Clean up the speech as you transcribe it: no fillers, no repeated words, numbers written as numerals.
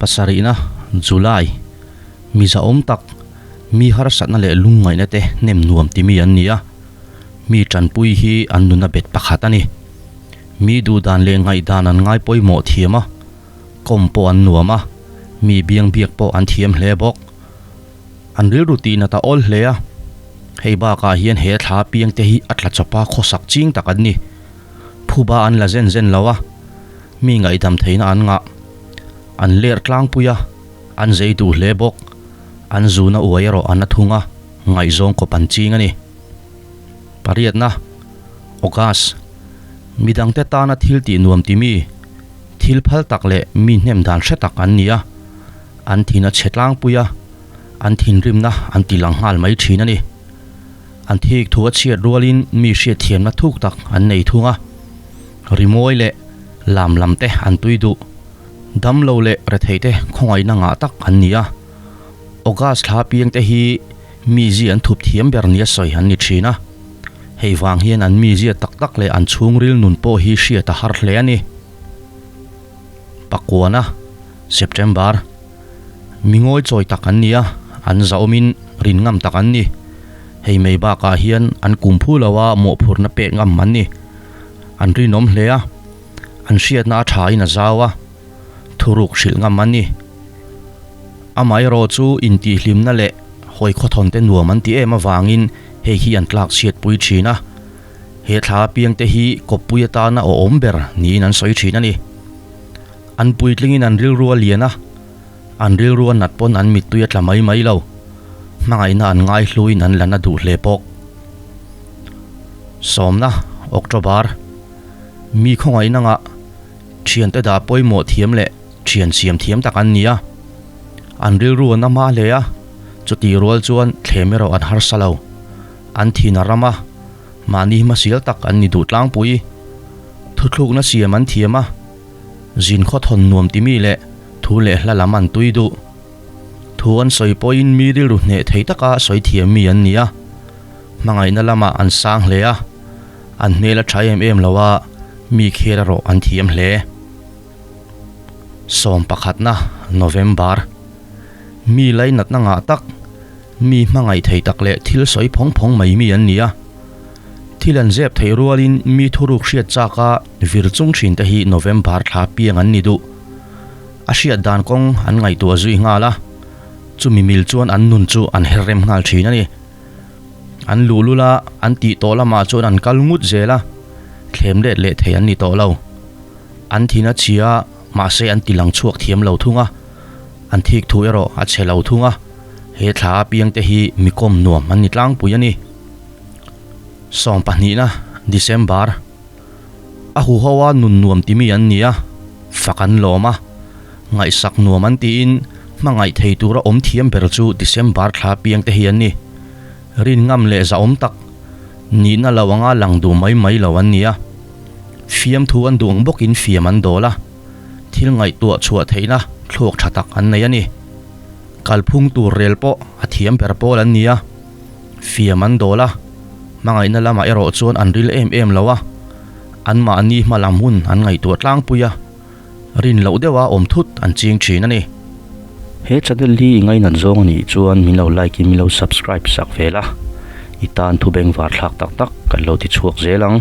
Pasarihna, July, Mi zahawm tak, mi harsatna leh lungngaihna te hnem nuam timi an ni a, mi tanpui hi an nuna bet pakhat a ni. Mi duhdan leh ngaihdan an ngai pawimawh thiam a, kawm pawh an nuam a, mi biang biak pawh an thiam hle bawk. An rilru tih nat a awl hle a, hei bakah hian he thla piangte hi a tla chawpa khawsak ching tak an ni. Phuba an la zen zen lo a, mi ngaihdam theihna an ngah. An ler tlangpui a, an zei duh hle bawk. An zuna uai erawh an la thung a, ngaihzawng kawp an ching a ni. Pariatna, August, Midangte tana thil tih nuam ti mi, thil phal tak leh mi hnem dan hre tak an ni a, an thin a chhe tlangpui a, an thinrimna an ti lang nghal mai thin a ni. An thik thu a chhiat rualin mi hriatthiamna thuk tak an nei thung a, rimawi leh lam lam te an tui duh. Damlo leh retheite khawngaihna ngah tak an ni a, August thla piangte hi mizia an thup thiam ber nia sawi an ni thin a, hei vang hian an mizia tak tak leh an chhungril nun pawh hi hriat a har hle a ni. Pakuana, September, Mi ngawi chawi tak an ni a, an zahawmin rin ngam tak an ni. Hei mai bakah hian an kum phu lo a mawhphurhna pek ngam an ni. An rinawm hle a, an hriatna a thain a zau a, thuruk hrilh ngam an ni. Amaherawh chu intihhlimna leh hawi khawthawn te nuam an ti em avangin hei hi an tlak chhiatpui thin a, he thla apiangte hi kawppui atana awhawm ber niin an sawi thin a ni. An puitlingin an rilru a lian a, an rilru a nat pawn an mittui a tla mai mai lo. Hmangaihna an ngaihluin an la na duh hle bawk. Sawmna, October, Mi khawngaihna ngah, thiante dah pawimawh thiam leh thian siam thiam tak an ni a. An rilru an a hma hle a, chutih rual chuan thlem erawh an harsa lo. An thin a ram a, mahni hmasial tak an ni duh tlangpui. Thuthlukna siam an thiam a. Zin khaw thawn nuam ti mi leh thu leh hla lam an tui duh. Thu an sawi pawhin mi rilru hneh thei taka sawi thiam mi an ni a. Hmangaihna lamah an sang hle a, an hmel a tha em em lo a, mi khel erawh an thiam hle. Sawm pakhatna, November, Mi lainatna ngah tak, mi hmangaih thei tak leh thil sawi phawng phawng mai mi an ni a. Thil an zep theih rualin mi thuruk hriat chaka vir chung thin te hi November thla piang an ni duh. A hriat dan kawng an ngaihtuah zui nghal a, chumi mil chuan an nun chu an her rem nghal thin a ni. An luh lul a, an tih tawh lamah chuan an kal ngut zel a, thlem let leh thei an ni tawh lo. An thin a chhia a, mahse an ti lang chhuak thiam lo thung a, an thik thu erawh a chhe lo thung a, he thla apiang te hi mi kawm nuam an ni tlangpui a ni. Sawm pahnihna, December, a huho a nun nuam timi an ni a, fak an lawm a, ngaihsak nuam an tiin hmangaih thei tura awm thiam ber chu December thla piang te hi an ni. Rin ngam leh zahawm tak, nihna lo anga lang duh mai mai lo an ni a. Fiamthu an duh ang bawkin fiam an dawl a, thil ngaihtuah chhuah theihna thluak tha tak an nei a ni. Kalphung tur rel pawh a thiam ber pawl an ni a. Fiam an dawl a, hmangaihna lamah erawh chuan an ril em em lo a, anmahni hma lam hun an ngaihtuah tlangpui a, rin loh deuha awm thut an ching thin a ni. He channel hi i ngainat zawng a nih chuan min lo like in min lo subscribe sak ve la, i tan thu bengvar thlak tak tak kan lo ti chhuak zel ang.